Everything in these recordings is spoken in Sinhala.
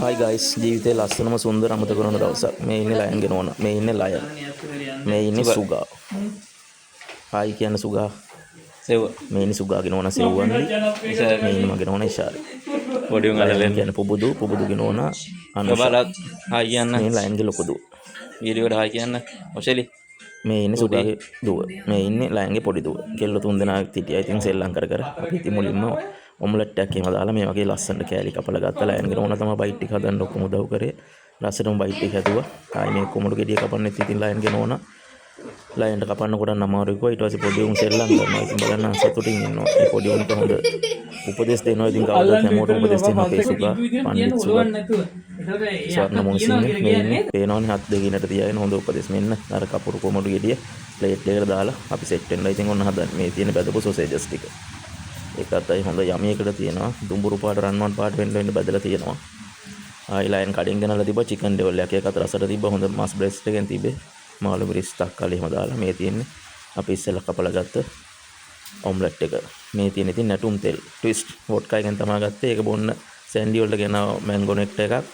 හායි ගයිස්, ජීවිතේ ලස්සනම සුන්දර අමතක කරන දවසක්. මේ ඉන්නේ ලයන්ගේ නෝනා. මේ ඉන්නේ ලයන්. මේ ඉන්නේ සුගා. හායි කියන්න සුගා. සෙව්ව. මේ ඉන්නේ සුගාගේ නෝනා සෙව්වන්ලි. මේ ඉන්නේ මගේ නෝනා ඉෂාරි. පොඩි උන් අල්ලලා ලයන් කියන්නේ පුබුදු, පුබුදුගේ නෝනා අනුෂා. බලත් හායි කියන්න. මේ ලයන්ගේ ලොකු දුව. වීඩියෝ එකට හායි කියන්න. ඔෂෙලි. මේ ඉන්නේ සුගාගේ දුව. මේ ඉන්නේ ලයන්ගේ පොඩි දුව. කෙල්ලෝ තුන් දෙනා හිටියා. ඉතින් සෙල්ලම් කර කර අපි ඉතින් මුලින්ම ඔම්ලට් එකක් එහෙම දාලා මේ වගේ ලස්සනට කෑලි කපලා ගත්තා. ලයන්ගේ නෝනා තමයි බයිට් එක හදන්න ඔක්කොම උදව් කරේ. ලස්සනම බයිට් එක හැදුවා. ආයි මේ කොමඩු ගෙඩිය කපන්නෙත් ඉතින් ලයන්ගේ නෝනා. ලයන්ට කපන්න කොටන්න අමාරුයි කිව්වා. ඊට පස්සේ පොඩි උන් සෙල්ලම් කරනවා. ඉතින් බලන්න සතුටින් ඉන්නවා. මේ පොඩි උන්ට හොඳ උපදෙස් දෙනවා. ඉතින් කවදාවත් හැමෝටම උපදෙස් දෙනවා අපේ සුගා, පණ්ඩිත් සුගා. ස්වර්ණ මොන්සිංහ මේ ඉන්නේ. පේනවනේ හත් දෙකිනට තියාගෙන හොඳ උපදෙස්. මෙන්න අර කපුරු කොමඩු ගෙඩිය ප්ලේට් එකට දාලා අපි සෙට් වෙනවා. ඉතින් ඔන්න හදන්න. මේ තියෙන බැදපු සොසේජස් ටික. ඒකත් අය හොඳ යමි එකට තියෙනවා. දුඹුරු පාට රන්වන් පාට වෙන්න වෙන්න බැදලා තියෙනවා. ආයි ලයන් කඩෙන් ගෙනල්ලා තිබ්බා චිකන් ඩෙවල් එකක්. ඒකත් රසට තිබ්බා. හොඳ මස් බ්‍රෙස්ට් එකෙන් තිබ්බේ. මාළු මිරිස් තක්කාලි එහෙම දාලා මේ තියෙන්නේ අපි ඉස්සෙල්ලා කපලා ගත්ත ඔම්ලට් එක. මේ තියෙන ඉතින් නැටුම් තෙල් ට්විස්ට් වොඩ්කා එකෙන් තමයි ගත්තේ. ඒක බොන්න සැන්ඩි වලට ගෙනාව මැංගෝ නෙක්ටර් එකක්,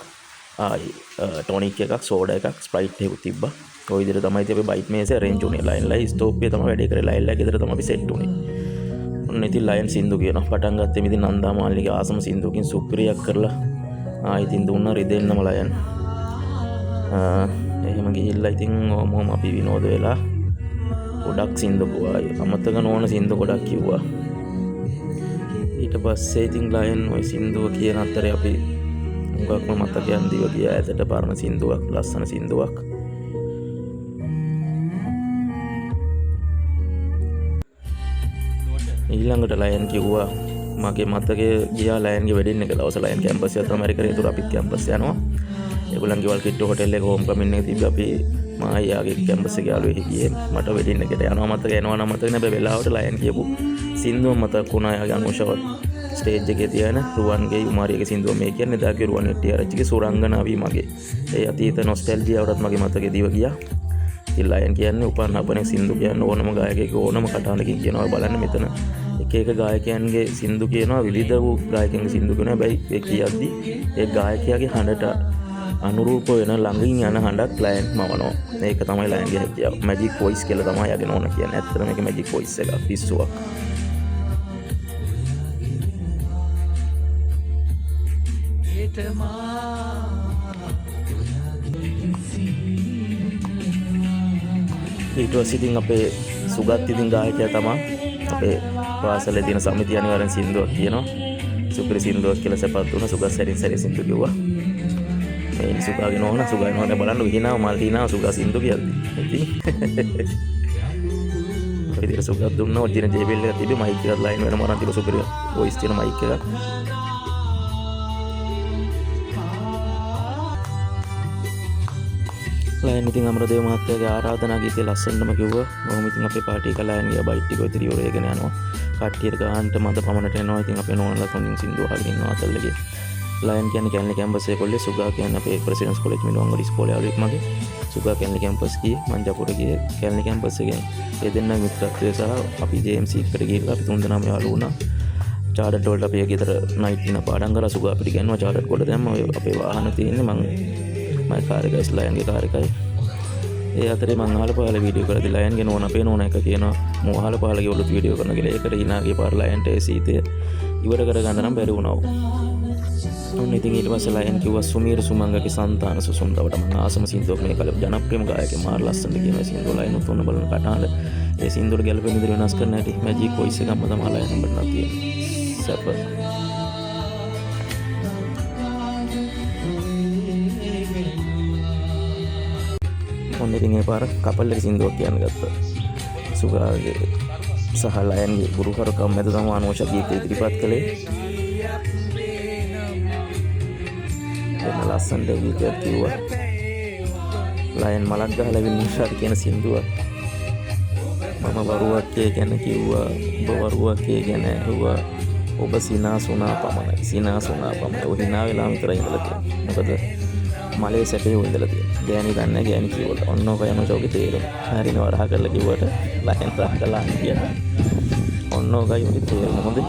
ආයි ටොනික් එකක්, සෝඩා එකක්, ස්ප්‍රයිට් එකකුත් තිබ්බා. ඔය විදිහට තමයි ඉතින් අපි බයිට් මේසේ අරේන්ජ් වුණේ. ලයින් ලයි ස්ටෝප්පිය තමයි වැඩේ කරේ. ලයින් ලයි ගෙදර තමයි අපි සෙට් වුණේ. ඔන්න ඉතින් ලයන් සින්දු කියනවා. පටන් ගත්තේ ඉතින් නන්දා මාලිගේ ආසම සින්දුවකින් සුක්‍රියක් කරලා ආයි ඉතින් දුන්නා රිදෙන්නම ලයන්. එහෙම ගිහිල්ලා ඉතින් ඔහොම අපි විනෝද වෙලා ගොඩක් සින්දු කිව්වා. අමතක නොවන සින්දු ගොඩක් කිව්වා. ඊට පස්සේ ඉතින් ලයන් ওই සින්දුව කියන අතරේ අපි හුඟක්ම මතකයන් දිව ගියා ඈතට. පරණ සින්දුවක්, ලස්සන සින්දුවක්. ඊළඟට ලයන් කිව්වා මගේ මතකය ගියා ලයන්ගේ වෙඩින් එක දවස. ලයන් කැම්පස් එක තමයි කරේ. ඒතර අපිත් කැම්පස් යනවා. ඒගොල්ලන් ගෙවල් කිට්ටු හොටෙල් එක හෝම් කමින් එක තිබ්බ. අපි මා යාගේ කැම්පස් එකේ යාළුවෙක් ගියේ. මට වෙඩින් එකට යනවා මතක, එනවා නම් මතක නෑ. හැබැයි වෙලාවට ලයන් කියපු සින්දුව මතක් වුණා. යාගේ අනුෂවත් ස්ටේජ් එකේ තියන රුවන්ගේ උමාරියගේ සින්දුව මේ කියන්නේ. එදාගේ රුවන් හෙට්ටිආරච්චිගේ සුරංගනාවී මගේ. ඒ අතීත නොස්ටැල්ජියාවටත් මගේ මතකෙ දිව ගියා. ඉතින් ලයන් කියන්නේ උපන් හපනේ සින්දු කියන්න ඕනම ගායකයෙක් ඕනම කටහඬකින් කියනවා. බලන්න මෙතන එක එක ගායකයන්ගේ සින්දු කියනවා, විවිධ වූ ගායකයන්ගේ සින්දු කියනවා. හැබැයි ඒ කියද්දි ඒ ගායකයාගේ හඬට අනුරූප වෙන ළඟින් යන හඬක් ලයන් මවනවා. ඒක තමයි ලයන්ගේ හැකියාව. මැජික් වොයිස් කියලා තමයි යාගේ නෝන කියන්නේ. ඇත්තටම මේක මැජික් වොයිස් එකක්, පිස්සුවක්. ඊට පස්සේ ඉතින් අපේ සුගත් ඉතින් ගායකයා තමා අපේ පාසලේ තියෙන සමිතිය අනිවාර්යෙන් සින්දුවක් කියනවා. සුපිරි සින්දුවක් කියලා සැපත් දුන්නා. සුගත් සැරින් සැරේ සින්දු කිව්වා. මේ සුගාගේ නෝනා, සුගාගේ නෝනා බලන්න හිනාව මල් හිනාව සුගා සින්දු කියද්දි. ඉතින් ඔය විදිහට සුගත් දුන්නා. ඔරිජිනල් JBL එකක් තිබ්බේ. මයික් එකත් ලයින් වෙනම අරන් තිබ්බ සුපිරි වොයිස් තියෙන මයික් එකක්. ලයන් ඉතින් අමරදේව මහත්තයාගේ ආරාධනා ගීතය ලස්සනටම කිව්වා. ඔහොම ඉතින් අපේ පාටි එක ලයන් ගියා බයිට් ටික ඔය ඉතින් ඉවරේගෙන යනවා. කට්ටියට ගානට මඳ පමණට එනවා. ඉතින් අපේ නෝනලා තුන්ින් සින්දුව අහගෙන ඉන්නවා අතල්ලගේ. ලයන් කියන්නේ කැලණි කැම්පස් එකේ කොල්ලේ. සුගා කියන්නේ අපේ ප්‍රෙසිඩන්ට්ස් කොලෙජ් මිනුවන්ගොඩ ඉස්කෝලේ යාළුවෙක් මගේ. සුගා කැලණි කැම්පස් ගියේ, මං ජපුර ගියේ කැලණි කැම්පස් එකෙන්. ඒ දෙන්නා මිත්‍රත්වය සහ අපි JMC එකට ගිහිල්ලා අපි තුන් දෙනාම යාළු වුණා. චාඩට් වලට අපි ගෙදර නයිට් ඩිනර් පාඩම් කරලා සුගා අපිට ඉගෙනුවා. චාඩට් කොට දැම්මා. ඔය අපේ වාහන තියෙන්නේ මං මගේ කාර් එකයි ලයන්ගේ කාර් එකයි. ඒ අතරේ මං අහලා පහල වීඩියෝ කරද්දි ලයන්ගේ නෝනා අපේ නෝනා එක කියනවා මෝ අහලා පහල ගෙවලුත් වීඩියෝ කරන කියලා. ඒකට hina ගිය පාර ලයන්ට ඒ සීතය ඉවර කරගන්න නම් බැරි වුණා. ඔන්න ඉතින් ඊට පස්සේ ලයන් කිව්වා සුමීර සුමංගගේ සන්තාන සුසුම්දවට මං ආසම සින්දුවක් මේ කාලේ ජනප්‍රියම ගායකයෙක් මාර ලස්සනට කියන මේ සින්දුව ලයන් උත් ඔන්න බලන කටහඬ ඒ සින්දුවට ගැලපෙන විදිහට වෙනස් කරන හැටි මැජික් වොයිස් එකක්ම තමයි ලයන් උඹට නම් තියෙන්නේ. සැප. ඔන්න ඉතින් ඒ පාර කපල් එක සින්දුවක් කියන්න ගත්තා. සුගාගේ සහ ලයන්ගේ ගුරුහරුකම් මැද තමයි අනෝෂා ගීතය ඉදිරිපත් කළේ. එන්න ලස්සනට ගීතයක් කිව්වා. ලයන් මලක් ගහලා විනිශ්චය කියන සින්දුවක්. මම වරුවක් ඒ ගැන කිව්වා, ඔබ වරුවක් ඒ ගැන ඇහුවා. ඔබ සිනාසුනා පමණයි, සිනාසුනා පමණයි. ඔය hina වෙලා විතරයි ඉඳලා තියෙන්නේ. මොකද මලේ සැපේ ඔය ඉඳලා තියෙන්නේ. ගෑණි දන්නේ නැහැ, ගෑණි කිව්වට. ඔන්න ඔක යන ෂෝකේ තේරුම. හරිනේ වරහ කරලා කිව්වට ලයන් රහ කළා කියන. ඔන්න ඔකයි ඔගේ තේරුම. හොඳේ.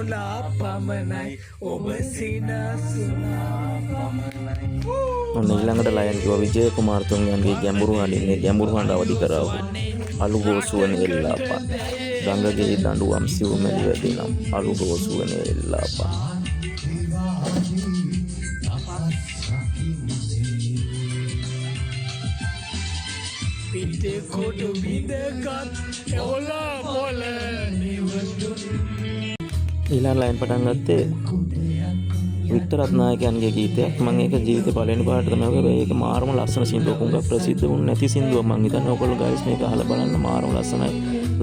සිනසුනා පමණයි ඔබ සිනසුනා පමණයි. ඔන්න ඊළඟට ලයන් කිව්වා විජය කුමාරතුංගයන්ගේ ගැඹුරු හඬින් ඒ ගැඹුරු හඬ අවදි කරා ඔහු. අලු ගෝසුවන එල්ලාපන්. ගඟගේ දඬුවම් සිව්මැලි වැදෙනම් අලු ගෝසුවන එල්ලාපන්. පිට කොටු බිඳගත් ඔලා මොල නිවතුන්. ඊළඟ ලයින් පටන් ගත්තේ වික්ටර් රත්නායකයන්ගේ ගීතයක්. මම ඒක ජීවිතේ පළවෙනි පාරට තමයි ඔය ඒක මාරම ලස්සන සින්දුවක්. උඟක් ප්‍රසිද්ධ වුණ නැති සින්දුවක් මං හිතන්නේ. ඔයගොල්ලෝ ගයිස් මේක අහලා බලන්න, මාරම ලස්සනයි.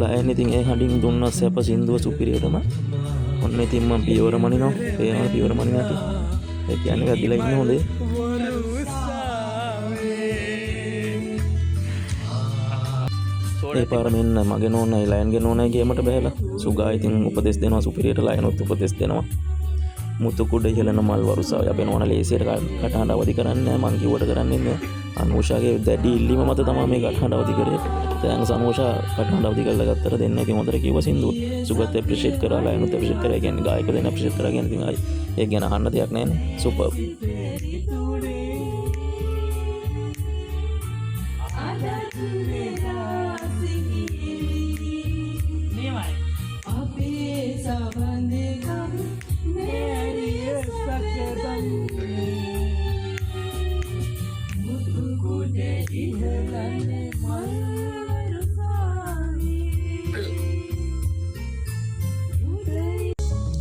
ලයන් ඉතින් ඒ හඬින් දුන්න සැප සින්දුව සුපිරියටම. ඔන්න ඉතින් මං පියවර මනිනවා. පේනවා පියවර මනිනවා ඇති. ඒ කියන්නේ වැදිලා ඉන්නේ හොඳේ. ඒ පාර මෙන්න මගේ නෝනයි ලයන්ගේ නෝනයි ගේමට බහැලා. සුගා ඉතින් උපදෙස් දෙනවා සුපිරියට, ලයනොත් උපදෙස් දෙනවා. මුතු කුඩ ඉහළන මල් වරුසාව. අපේ නෝනා ලේසියට කටහඬ අවදි කරන්නේ නෑ, මං කිව්වට කරන්නේ නෑ. අනූෂාගේ දැඩි ඉල්ලීම මත තමයි මේ කටහඬ අවදි කරේ. Thanks Anusha, කටහඬ අවදි කරලා ගත්තට දෙන්න ඉතින් හොඳට කිව්වා සින්දුව. සුගත් ඇප්‍රීෂিয়েට් කරා, ලයනුත් ඇප්‍රීෂিয়েට් කරා. ඒ කියන්නේ ගායක දෙන්න ඇප්‍රීෂিয়েට් කරා කියන්නේ ඉතින් ආයි ඒක ගැන අහන්න දෙයක් නෑනේ. සුපර්.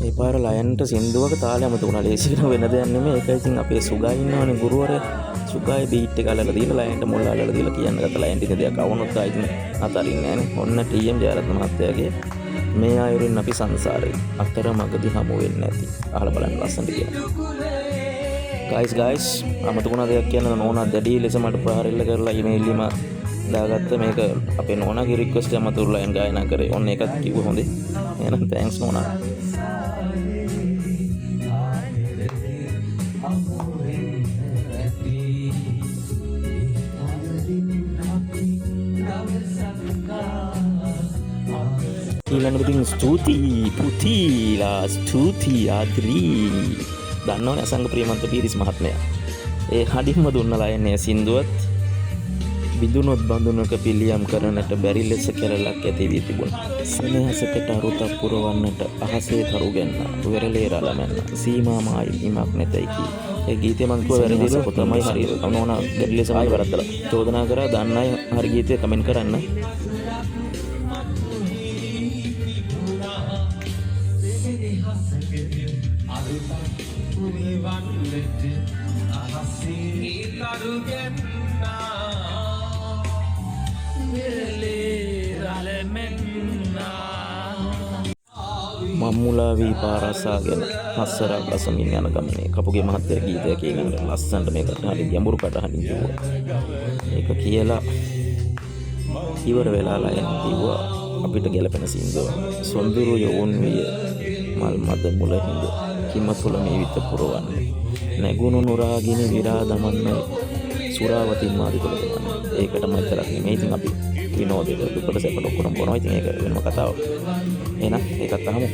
ඒ පාර ලයන්ට සින්දුවක තාලය අමතක වුණා. ලේසියට වෙන දෙයක් නෙමෙයි. ඒක ඉතින් අපේ සුගා ඉන්නවනේ ගුරුවරයා. සුගායි බීට් එක අල්ලලා දීලා ලයන්ට මුල් අල්ලලා දීලා කියන්න ගත්තා. ලයන්ට ඉතින් දෙයක් අවුනොත් ආයි ඉතින් අතරින්නේ නෑනේ. ඔන්න ටී.එම්. ජයරත්න මහත්තයාගේ මේ අයුරින් අපි සංසාරේ අතර මගදී හමු වෙන්නේ නැති. අහලා බලන්න ලස්සනට කියලා. ගයිස් ගයිස් අමතක වුණා දෙයක් කියන්න. නෝනා දැඩි ලෙස මට ප්‍රහාර එල්ල කරලා ඊමේල් එකම දාගත්ත. මේක අපේ නෝනාගේ රික්වෙස්ට් එක මත ලයන් ගායනා කරේ. ඔන්න ඒකත් කිව්ව හොඳේ. එහෙනම් thanks නෝනා. ඊළඟට ඉතින් ස්තුතියි පුතිලා ස්තුතියි ආද්‍රී. දන්නවනේ අසංග ප්‍රියමන්ත පීරිස් මහත්මයා. ඒ හඩින්ම දුන්න ලයන්නේ සින්දුවත් බිඳුනොත් බඳුනක පිළියම් කරන්නට බැරි ලෙස කැරලක් ඇති වී තිබුණා. සෙනෙහසකට අරුතක් පුරවන්නට අහසේ තරු ගැන්න වෙරළේ රළ මැන්න සීමා මායිම් ඉමක් නැතයි කී. ඒ ගීතය මං කිව්වා වැරදිලා තමයි හරි. නෝනා දැඩි ලෙස ආයි වරද්දලා චෝදනා කරා. දන්න අය හරි ගීතය කමෙන්ට් කරන්න. මම්මුලා වී පාරසාගෙන හස්සරක් අසමින් යන ගමනේ කපුගේ මහත්තයා ගීතයක් ඊළඟට ලස්සනට මේ කටහඬින් ගැඹුරු කටහඬින් කිව්වා. ඒක කියලා ඉවර වෙලා ලයන් කිව්වා අපිට ගැලපෙන සින්දුව. සොඳුරු යොවුන් විය මල් මද මුල හිඳ කිම තුල මේ විත පුරවන්නේ. නැගුණු නුරාගිනි විරා දමන්නේ සුරාවතින් මාදි තුල දෙමන්නේ. ඒකටම විතරක් නෙමෙයි ඉතින් අපි විනෝදයට දුකට සැපට ඔක්කොම බොනවා. ඉතින් ඒක වෙනම කතාවක්. එහෙනම් ඒකත් අහමු.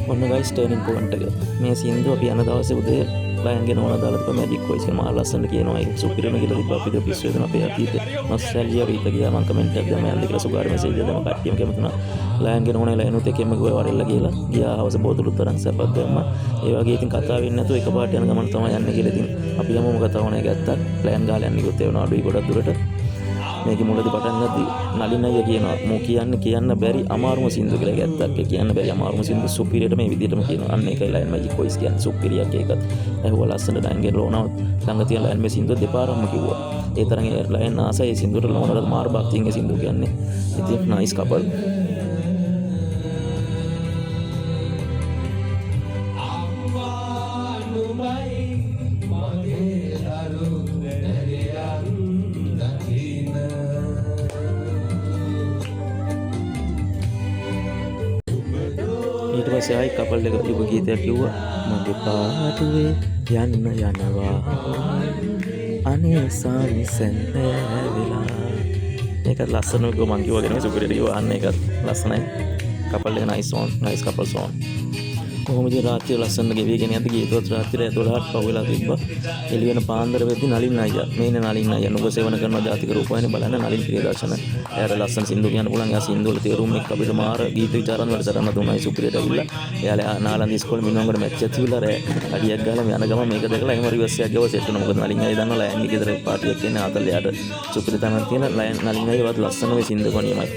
ඔන්න ගයිස් ටර්නින් පොයින්ට් එක. මේ සින්දුව අපි යන දවසේ උදේ ලයන්ගේ නෝනා දාලා තිබ්බ මැජික් වොයිස් එක මාර ලස්සනට කියනවා. ඒක සුපිරිම කියලා තිබ්බා. අපිට පිස්සු වෙනවා අපේ අතීතේ නොස්ටැල්ජියා රීත ගියා. මං කමෙන්ට් එකක් දැම්මා යන්න කියලා සුගාර මැසේජ් එකක් දැම්මා. කට්ටියම කැමති වුණා. ලයන්ගේ නෝනා ලයනුත් එකෙම ගියා වරෙල්ල කියලා. ගියා හවස බෝතලුත් අරන් සැපක් දැම්මා. ඒ වගේ ඉතින් කතා වෙන්නේ නැතුව එකපාරට යන ගමන තමයි යන්නේ කියලා. ඉතින් අපි හැමෝම කතා වුණා ඒක ඇත්තක්. ලයන් ගාලා යන්න ගියොත් ඒ වෙනවා අඩුයි ගොඩක් දුරට. මේකේ මුලදී පටන් ගද්දි නලින් අයියා කියනවා මෝ කියන්නේ කියන්න බැරි අමාරුම සින්දු කියලා. ඒක ඇත්තක්. ඒ කියන්න බැරි අමාරුම සින්දු සුපිරියට මේ විදිහටම කියනවා. අන්න ඒකයි ලයන් මැජික් වොයිස් කියන්නේ. සුපිරියක් ඒකත්. ඇහුවා ලස්සනට ලයන්ගේ ලෝනාවත් ළඟ තියෙන ලයන් මේ සින්දුව දෙපාරක්ම කිව්වා. ඒ තරම් ඒ ලයන් ආසයි ඒ සින්දුවට. ලෝනාවට මාර භක්තියෙන් ඒ සින්දුව කියන්නේ. ඉතින් නයිස් කපල්. ඊට පස්සේ පස්සේ ආයි කපල් එක යුග ගීතයක් කිව්වා. මගේ පාඩුවේ යන්න යනවා අනේ සාමි සැන්දෑ වෙලා. ඒකත් ලස්සනම කිව්වා, මං කිව්වා නෙමෙයි, සුපිරියට කිව්වා. අන්න ඒකත් ලස්සනයි. කපල් එක nice zone, nice couple zone. කොහොම ඉතින් රාත්‍රිය ලස්සනට ගෙවිගෙන යද්දි ගියතොත් රාත්‍රිය 12ට පහු වෙලා තිබ්බා. එළි වෙන පාන්දර වෙද්දි නලින් අයියා, මේ ඉන්න නලින් අයියා නුග සේවන කරන ජාතික රූපවාහිනිය බලන්න නලින් ප්‍රියදර්ශන. එයාට ලස්සන සින්දු කියන්න පුළුවන්. එයා සින්දු වල තේරුම් එක්ක අපිට මාර ගීත විචාරන් වැඩසටහන දුන්නා. ඒ සුපිරියට ඇවිල්ලා එයාලා නාලන්ද ඉස්කෝලේ මිනුවන්ගොඩ මැච් එකක් තිබිලා රෑ අඩියක් ගහලා යන ගමන් මේක දැකලා එහෙම රිවර්ස් එකක් ගිහුවා සෙට් වුණා. මොකද නලින් අයියා දන්නවා ලයන්ගේ ගෙදර පාටියක් එන්නේ ආතල්, එයාට සුපිරි තැනක් තියෙන ලයන් නලින් අයියාවත් ලස්සන මේ සින්දු කොනියමයි.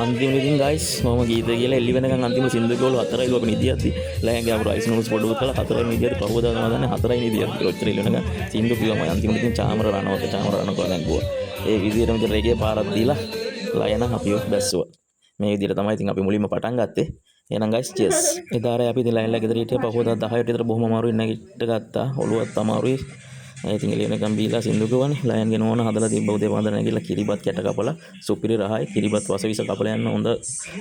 අන්තිමට ඉතින් ගයිස් මම ගීත කියලා එළි වෙනකන් අන්තිම සින්දු කිව්වලු 4යිලු අපි නිදියද්දි. ලයන්ගේ ආපු රයිස් නූඩල්ස් පොඩ්ඩක් කළා 4යි නිදියද්දි. පහුවදා තමයි දන්නේ 4යි නිදියද්දි ඔච්චර එළි වෙනකන් සින්දු කිව්වම. අන්තිමට ඉතින් චාමර රණවක චාමර රණවක නැග්ගුවා. ඒ විදිහටම ඉතින් රෙගේ පාරක් දීලා ලයන අපිව බැස්සුවා. මේ විදිහට තමයි ඉතින් අපි මුලින්ම පටන් ගත්තේ. එහෙනම් ගයිස් චියර්ස්. එදා රෑ අපි ඉතින් ලයන්ලා ගෙදර හිටියා. පහුවදා 10ට විතර බොහොම අමාරුයි නැගිට ගත්තා. ඔළුවත් අමාරුයි. ඉතින් එළිය වෙනකන් බීලා සින්දු කිව්වනේ. ලයන්ගේ නෝන හදලා තිබ්බ උදේ පාන්දර නැගිටලා කිරිබත් කැට කපලා සුපිරි රහයි කිරිබත් වසවිස කපලා යන්න හොඳ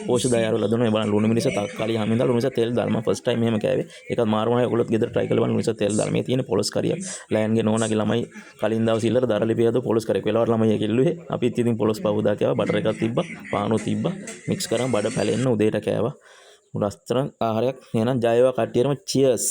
පෝෂ්‍ය ආහාර ලැබුණා. මේ බලන්න ලුණු මිරිස තක්කාලි හැමින්දා ලුණු මිරිස තෙල් දාලා මම ෆස්ට් ටයිම් එහෙම කෑවේ. ඒකත් මාරුම හොඳයි. ඔයගොල්ලොත් ගෙදර try කරලා බලන්න ලුණු මිරිස තෙල් දාලා. මේ තියෙන පොලොස් කරියක්. ලයන්ගේ නෝනාගේ ළමයි කලින් දවස් ඉල්ලලා දරලිපිය හදපු පොලොස් කරියක්. වෙලාවට ළමයි ඒක ඉල්ලුවේ. අපිත් ඉතින් පොලොස් පවුදා කෑවා. බටර් එකක් තිබ්බා. පානෝ තිබ්බා. මික්ස් කරන් බඩ පැලෙන්න උදේට කෑවා. ලස්සන ආහාරයක්. එහෙනම් ජය වේවා කට්ටියටම. චියර්ස්.